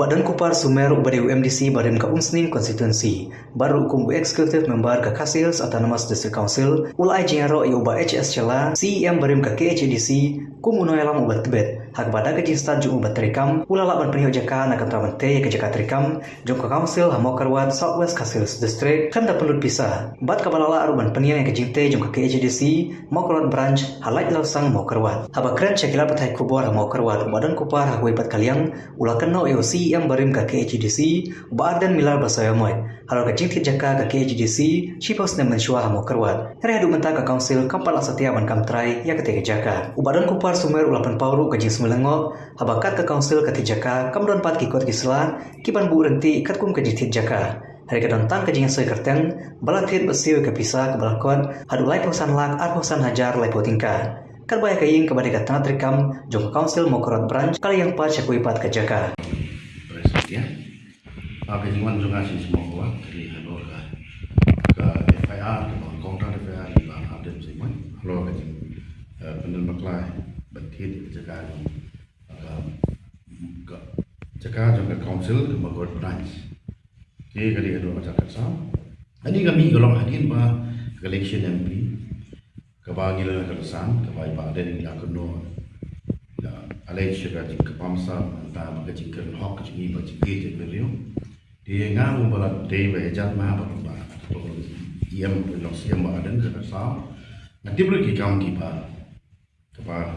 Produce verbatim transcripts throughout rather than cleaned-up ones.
Donkupar Sumer uba dei u M D C barim ka Umsning Constituency bad ruh kum u Executive Member ka Khasi Hills Autonomous District Council u la ai jingïaroh ïa u Bah H S Shylla, C E M barim ka K H A D C, kum u nongïalam uba tbit, ha kaba da ka jingstad jong u bad treikam u la lah ban pynïoh jaka na ka bynta ban tei ïa ka jaka treikam jong ka Council ha Mawkyrwat, South West Khasi Hills District, khlem da pynlut pisa. Bad kaba la lah ruh ban pynïeng ïa ka jingtei jong ka K H A D C Mawkyrwat Branch ha Laitlawsang, Mawkyrwat. Haba kren sha ki lad pathai khubor ha Mawkyrwat, u Bah Donkupar ha kawei pat ka liang u la kynnoh ïa u C E M barim ka K H A D C, u Bah Ardent Miller Basaiawmoit, halor ka jingthied jaka ka K H A D C shiphew snem mynshuwa ha Mawkyrwat. Hynrei haduh mynta ka Council kam pat lah satia ban kam trai ïa katei ka jaka. U Bah Donkupar Sumer u la pynpaw ruh ka jingsngewlyngngoh haba kat ka Council ka thied jaka kam don pat ki kot ki sla kiban buh ryntih katkum ka jingthied jaka. Hynrei ka don tang ka jingïasoi kyrteng ba la thied bad siew ïa ka pisa kaba la kot haduh laiphew san lak arphew san hajar laiphew tyngka. Katba ïa ka ïing kaba dei ka tnat treikam jong ka Council Mawkyrwat Branch ka la ïeng pat sha kawei pat ka jaka. Ka jingwan jong nga sha Mawkyrwat ka dei halor ka, ka F I R, ka counter F I R ïa u Bah Ardent Basaiawmoit halor ka jing, eh, pynlong bakla ban thied ïa ka jaka jong ka, ka jaka jong ka Council ka Mawkyrwat Branch. Te ka dei haduh ar hajar khatsaw. Kane ka mih ka long hadien ba ka election M P kaba ngi la kyrsan, kaba i Bah Ardent i la kynnoh, i la allege ka jingkyrpang sa, mynta ba ka jingkren hok ka jong ngi ba jingkyrkhu jingkyrkhu. Te nga uba la dei ba ïa jat ma ba, ba, ba E M, ba long C M Bah Ardent ka kyrsan. Nga tip ruh ki kam kiba kaba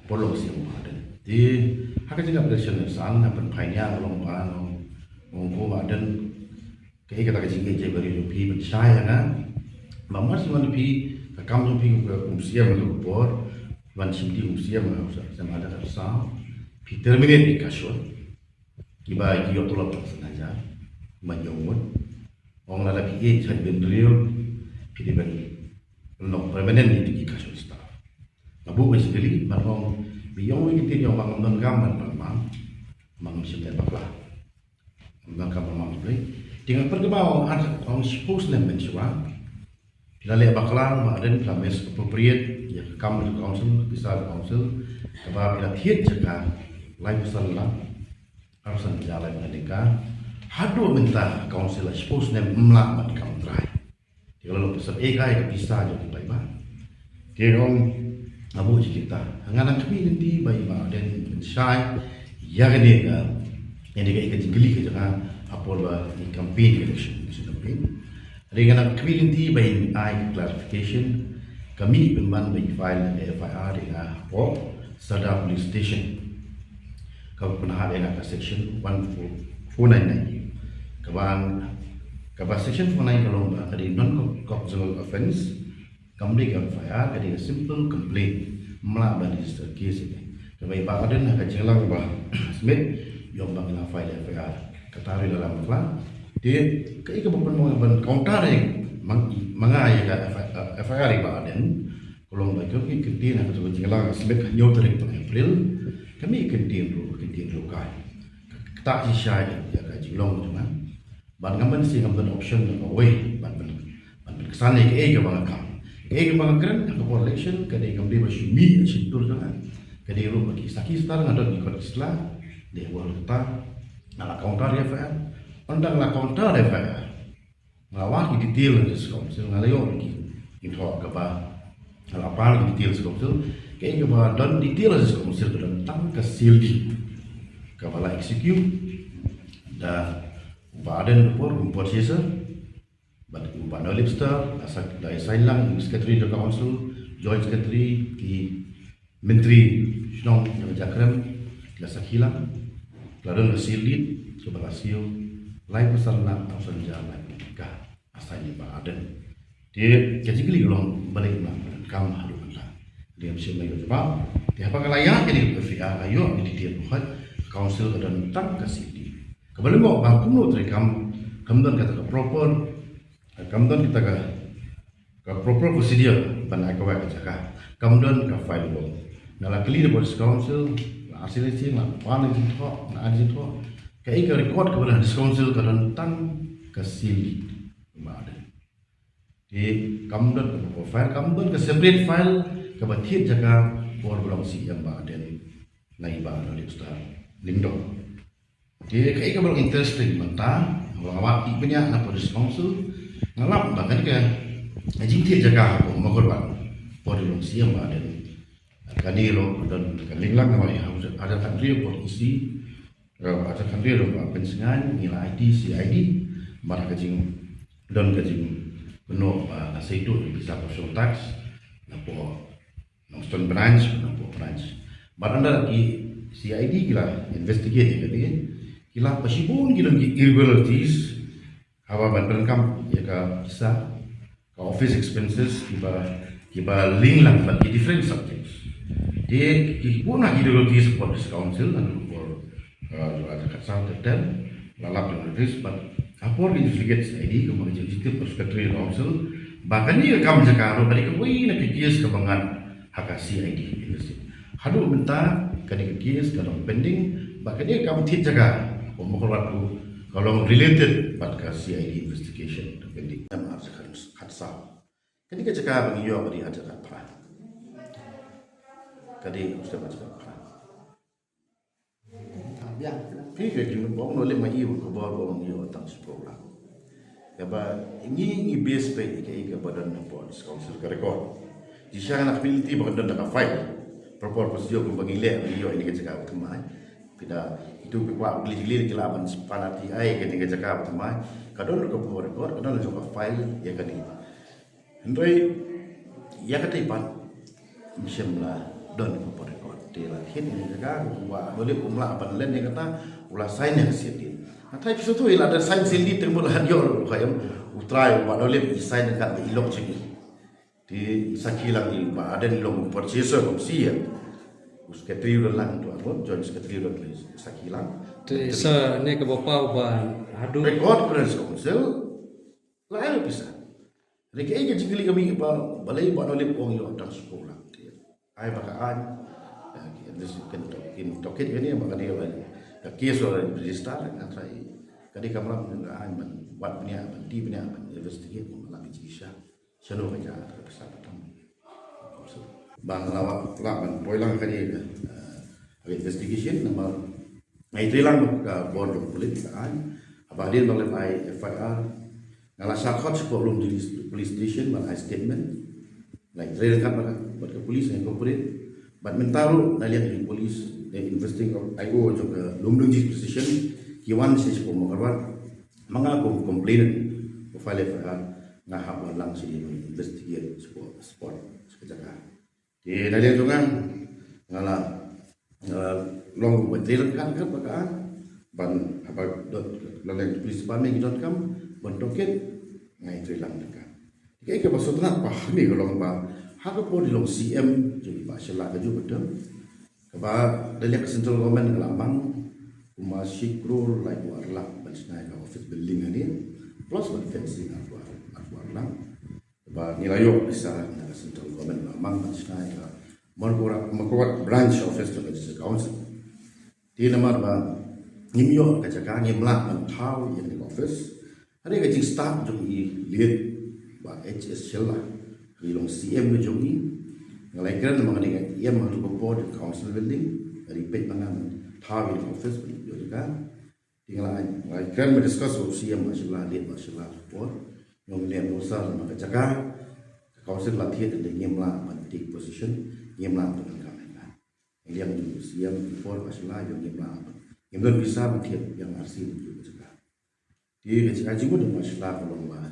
pynlong sha u Bah Ardent. Te ha ka jingkyrkhu election san nga pynphai nia ka long ba nga ong, ong ko Bah Ardent, kaei kata ka jingïeit jait bynriew jong phi ban shai ïa nga. Ba mar shu wan phi ka kam jong phi kum C M ha ka por, wan shim ti kum C M ha ka por, C M ha ka por, phi terminate ïa ka shuh. Kiba ki ïoh tulop tang san hajar, man ïoh ngut. Ong lada phi ïeit jait bynriew, phi dei ban long permanent ïa ki casual staff. Nga buh ka jingkylli ban ong, phi ïoh ïa ki ktien ïoh ba ngam don kam ban pynmang, ma ngam shym leh bakla. Ngam don kam ban pynmang Blei. Te nga pyrkhat ba ong ar, ong shiphew snem mynshuwa phi la leh bakla, Bah Ardent, phi la misappropriate ïa ka kam ka council, ka pisa ka council, kaba phi la thied jaka laiphew san lak arphew san hajar laiphew tyngka. Haduh mynta ka council la shiphew snem ym lah ban kam trai. Te ka la long pisa, eh, ka, ka pisa jong u paidbah. Te nga ong, nga buh jingkyrpad, nga nang khmih lynti ba i Bah Ardent in pynshai ïa kane ka, ïa kane ka, ka jingkylli ka jong nga ha por ba ngi campaign, election, election campaign. Hynrei nga nang khmih lynti ba in ai clarification. Ka mih pynban ba in file ïa ka F I R ïa nga hapoh Sadar Police Station, kaba pynhap ïa nga ka section one four, four nine nine. Kaba, kaba section four nine ka long ba ka dei non cognizable offence. Kam dei ka F I R, ka dei ka simple complaint. Ym lah ban register case ïa ka. Kaba i Bah Ardent ha ka jingïalang ba submit, i ong ba ngi la file F I R. Kata ruh la lam bakla. Te kaei kaba pynmong ban counter ïa, ma nga ïa ka F I R, F I R ïa Bah Ardent, ka long ba ki kyntien ha ka jingïalang ka submit ha ka hynñiew tarik April. Ka mih kyntien ruh, kyntien ruh kai. Kata shisha ïa ka jinglong jong nga. Bad ngam ban shu, ngam don option kawei ban, ban, ban pynksan ïa kaei kaba nga kam. Kaei kaba nga kren ha ka por election ka dei, kam dei ba shu mih ha shyntur jong nga. Ka dei ruh ba ki sakhi star, nga don ki kot ki sla. Dei ha bor kata nga la counter F I R. Ynda nga la counter F I R, nga la wad ki detail ha District Council, nga la ïoh ki, ki thoh kaba, nga la pan ki detail ha District Council. Kaei kaba don detail ha District Council ka don tang ka seal deed kaba la execute da u Bah Ardent ha ka por kum purchaser. Bad u Bah Nolip Star la sa, la sign lang, u secretary jong ka council, joint secretary, ki myntri shnong jong ka jingkren, ki la sakhi lang. Ki la don ka seal deed kaba la siew laiphew san lak arphew san hajar laiphew tyngka, la sign da i Bah Ardent. Te ka jingkylli ka long balei ym lah ban kam haduh mynta. Te ngam shym la ïoh jubab. Te haba ka la ïaid kane ka F I R, la ïoh ka detail ba hooid ka council ka don tang ka seal deed. Kaba lyngngoh ba kumno treikam, kam don kata ka proper, kam don kata ka, ka proper procedure ban ai kawei ka jaka. Kam don ka file work. Nga la kylli da District Council, la ar sien lai sien, la pan jingthoh, la ar jingthoh. Kaei ka record kaba don ha District Council, ka don tang ka seal deed. Bah Ardent. Te kam don ka proper file, kam don ka separate file kaba thied jaka por ba long C M Bah Ardent na i Bah Nolip Star Lyngdoh. Te kaei kaba long interesting mynta, haba nga wad ki bniah na Port District Council, nga lap ba kane ka jingthied jaka hapoh Mawkyrwat, por i long C M ba dei. Kane ruh don ka linglang, namar i ha Hajar Khatriaw por isi, ha Hajar Khatriaw ruh ba pynsngew ngi la aiti C I D, bad ka jing don ka jingpynnoh ba la seitu ïa ki pisa pyrshah tax napoh Nongstoiñ branch, napoh branch. Bad ynda ki C I D ki la investigate ïa kane, ki la pyrshah bun ki don ki irregularities, haba ban pyndonkam ïa ka pisa, ka office expenses, kiba, kiba link lang bad ki different subjects. Te ki bun na ki irregularities hapoh District Council, na ka por, uh, la ka sa ter ter, la lap ki irregularities, bad ha por ki investigate C I D, kumba ka executive secretary council, ba kane ka kam jaka ruh ka dei kawei na ki case kaba ngat ha ka C I D investigate. Haduh mynta kane ka case ka dang pending, bad kane ka kam thied jaka hapoh Mawkyrwat ruh ka long related bad ka C I D investigation ka pending. Em, ar jaka khatsaw. Kane ka jaka ba ngi ïoh ka dei ar jaka phra. Ka dei ar jaka phra. Phi ka jingmut ba ong Nonglip, ma i u khubor ba ong ïoh tang shiphew lak. Kaba ngi ngi base peit ïa kaei kaba don hapoh District Council ka record. Jingshisha nga na ka penalty ba ka don da ka file. Proper procedure kumba ngi leh ba ngi ïoh ïa kane ka jaka ba thymmai. Phi da itu phi kwah kli jingkli ki lah ban pan R T I ïa kane ka jaka ba thymmai. Ka don ka proper record, ka don ka file ïa kane. Hynrei ïa katei pat ym shym la don ka proper record. Te la thied ïa kane ka jaka, u Bah Nonglip um lah ban len ïa kata, u la sign ïa ka sealed deed. Nga tharai phi sngewthuh, i la da sign sealed deed te mut la ïoh ruh, ka ïa u trai u Bah Nonglip i sign ïa ka, i lok jong i. Te i sakhi lang, i Bah Ardent i long u purchaser, u C M. U secretary u don lang, tu arngut, joint secretary u don, i sakhi lang. Te sa ne kaba paw ba haduh record Port District Council la ai pisa. Hynrei kaei ka jingkylli kaba mih, ba balei Bah Nonglip u ong ïoh tang shiphew lak. Ai ba ka aiñ, eh, ki, this, kin tok, kin tohkit kane ba kane ba ka case u la register, nga tharai ka dei kamram ka aiñ ban wad bniah, ban die bniah, ban investigate, ban lap ïa ka jingshisha. Shano ka jia ka pisa ba tam. Ba nga la wad, la ban poi lang kane ka, eh, investigation, namar nga ïatreilang bad ka bor jong ka pulit ka aiñ. Haba hadien ba la ai F I R, nga la shah khot shapoh Lumdiengjri Police Station ban ai statement. Nga ïatrei ryngkat bad ka, bad ka police, nga cooperate. Bad mynta ruh na liang ki police, eh, investigating I O jong ka Lumdiengjri Police Station ki wan sha shapoh Mawkyrwat. Ma nga kum complainant ba file F I R, nga hap wan lang sha, investigate shapoh spot, sha ka jaka. Te na liang jong nga, nga la, nga la long ba trei ryngkat ryngkat bad ka aiñ, ban haba don, la leng police department ki donkam ban tohkit, nga ïatreilang ryngkat. Te kaei kaba sngewtynnat bha hangne ka long ba ha ka por i long C M jong i Bah Shylla kajuh ka term, kaba da leh ka central government ka la mang kumba shi klur laiphew ar lak ban shna ïa ka office building hangne, plus ban fencing arphew ar, arphew ar lak. Ba ngi la ïoh pisa na ka central government ba la mang ban shna ïa ka Mawkyrwat, Mawkyrwat branch office jong ka district council. Te namar ba ngim ïoh ka jaka, ngim lah ban thaw ïa ka office. Hynrei ka jingstad jong i late Bah H S Shylla, i long C M ka jong ngi, nga la ïakren namar kane ka em ha ka por jong ka council building, hynrei peit ba ngan thaw ïa ka office ba ïoh jaka. Te nga la, nga la kren, me discuss bad u C M Bah Shylla, late Bah Shylla, por. Ngi ong leh, no sir, namar ka jaka ka council la thied, te ngim lah ban take position, ngim lah ban pyndonkam ïa ka. Ngi ong u C M por Bah Shylla, ïa ngim lah ban, ngim don pisa ban thied ïa R C ban thied ka jaka. Te ka jingmut jong Bah Shylla ka long ba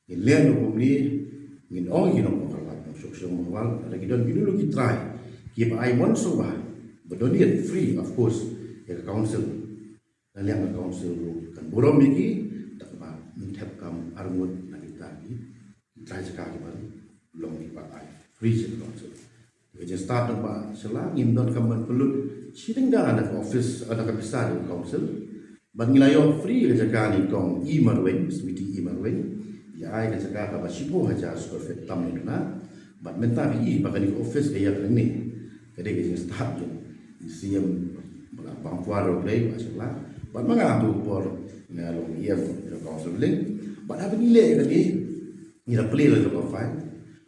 ngin leh kumne, ngin ong ïa ki nongpynlong, nongshong shnong Mawkyrwat, lada ki don kino kino ki trai kiba ai mon sngewbha, ba donate free, of course, ïa ka council. Na liang ka council ruh kan burom ïa ki, da kaba ngin thep kam arngut na kita ki trai jaka kiba long kiba ai free sha ka council. Ka jingstad jong Bah Shylla, ngim donkam ban pynlut shi tyngka na ka office, na ka pisa jong ka council. Bad ngi la ïoh free ka jaka na i Kong E. Marwein, Sweety E. Marwein. I ai ka jaka kaba shiphew hajar square feet tam ne duna. Bad mynta phi i ba kane ka office ka ïa kane. Ka dei ka jingstad jong i C M ba la bam kwar ruh dei Bah Shylla. Bad ma nga ha ka por nga long E M jong ka council building. Bad haba ngi leh kane, ngi la plie la jong ka file.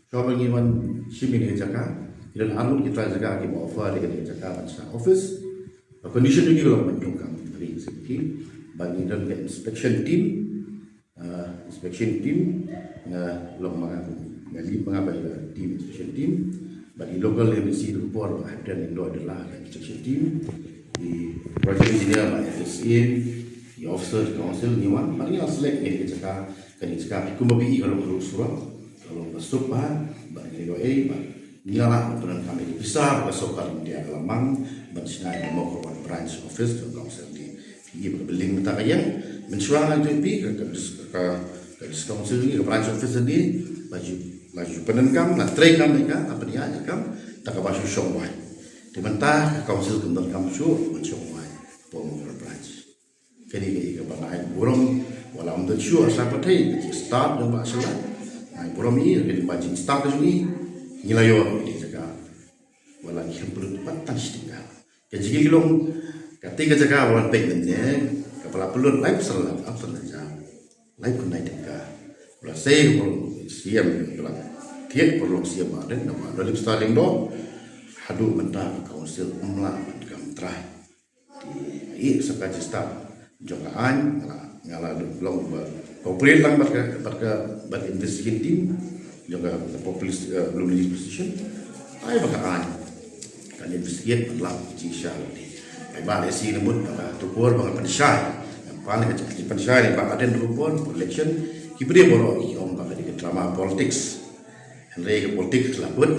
Shuwa ba ngin wan shim ïa kane ka jaka, ki don arngut ki trai jaka kiba offer ïa kane ka jaka ban shna office. Ka condition jong ki ka long ban pyndonkam. Executive, bad ngi don ka inspection team, uh, inspection team, nga long ma nga, nga lead ma nga bad ka team inspection team, bad i local M D C ruh por ba hap don i lo da la ka inspection team, i project engineer bad F S A, i officer council, ngi wan, bad ngi la select ngi ka jaka, ka jaka, kumba phi i ka long ka ruh surok, ka long ka suk ba, bad ngi la ei, bad ngi la lah ban pyndonkam ïa ki pisa ba ka sorkar India ka la mang ban shna ïa ka Mawkyrwat branch office jong ka council ni. Phi i ba ka building mynta ka ïeng, mynshuwa nga ïathuh ïa phi ka, ka, ka, ka district council ni, ka branch office ni, la ju, la ju pyndonkam, la treikam ïa ka, la pynïaid ïa ka, da kaba shu shong wai. Te mynta ka council kam donkam shuh ban shong wai hapoh Mawkyrwat branch. Kane ka i kaba nga ai burom, wat la ym don shuh ha sla pyrthei, ka jingstad jong Bah Shylla. Nga ai burom ïa i, kane ka jingstad jong i, ngi la ïoh ïa ka jaka. Wat la ngi khlem pynlut pat tang shi tyngka. Ka jingkylli long, kata ka jaka ba la peit mynne, kaba la pynlut laiphew san lak, laiphew san hajar, laiphew khyndai tyngka. Ba la sei, ba la siem, ba la thied, ba la long siem ba dei, namar la lip starting do, haduh mynta ka council ym lah ban kam trai. Te i sa ka jingstad jong ka aiñ, nga la, nga la long ba cooperate lang bad ka, bad ka, bad investigation team jong ka, ka populist, eh, Lumlei Police Station. Ai ba ka aiñ kan investigate ban lap jingshisha lane. Ai ba lehse namut ba ka tu por ba nga pynshai, nga pan ka jingpynshai ne ba ka dei tu por election, ki briew baroh ki ong ba ka dei ka drama politics. Hynrei ka politics la kut,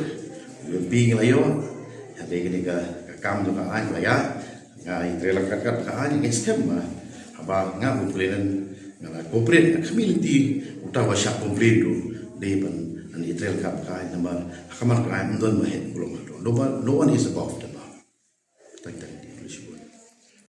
U M P ngi la ïoh, hynrei kane ka, ka kam jong ka aiñ la ïa, nga ïatrei lang kat kat ka aiñ, nga skhem ba haba nga u president nga la cooperate, nga khmih lynti uta ba shah complain ruh, dei ban ïatrei lang kat ka aiñ namar ha khmat ka aiñ ym don ba heh kulong haduh. No one, no one is above the law. Tang tang di.